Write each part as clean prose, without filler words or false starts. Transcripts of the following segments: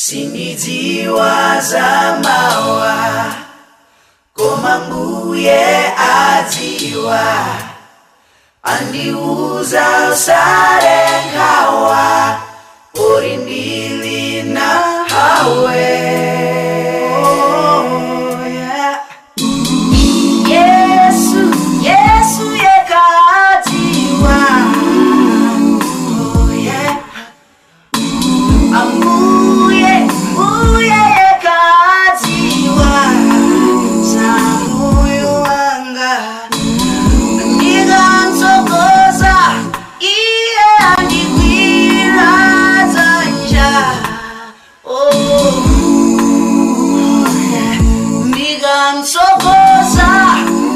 Sindidziwa zamawa, koma Mbuye adziwa. Andiuza usade nkhawa, poti ndili nawe. Oh, yeah. Yesu, Yesu yekha adziwa. Oh, yeah. Ambuye, Mbuye yekha adziwa za moyo wanga. Ndikamtsogoza, iye andigwira dzanja. Oh, yeah. Ndikamtsogoza,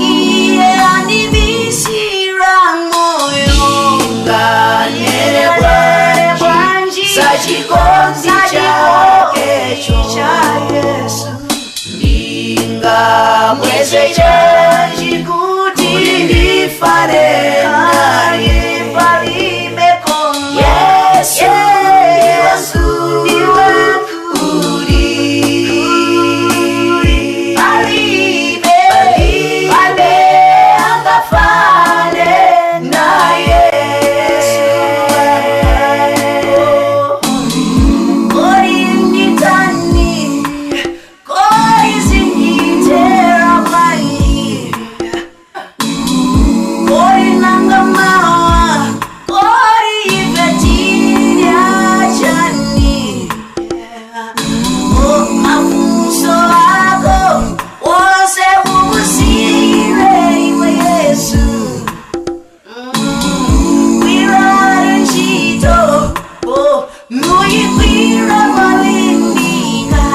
iye andibisira moyo. Nganene bwanji za chikondi chakecho cha Yesu? Ndingamweze chanji kuti ndifane naye? Palibe koma Yesu, ndiwankulu. Palibe, palibe angafane naye. Kodi nditani? Kodi zindithera bwanji? Kodi nanga mawa? Kodi ife tidya chani? Oh, mafunso ako wonse umusiyire iwe Yesu. Gwira ntchito, oh, muyigwira molimbika.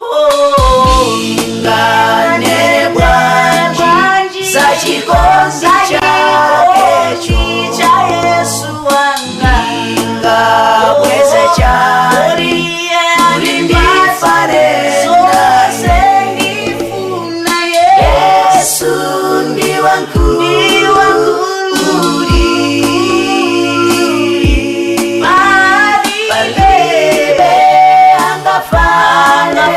Oh, nganene bwanji za chikondi chakecho cha Yesu wanga? Ndingabweze chani kuti ndifane naye? Yesu ndiwankulu, palibe angafane.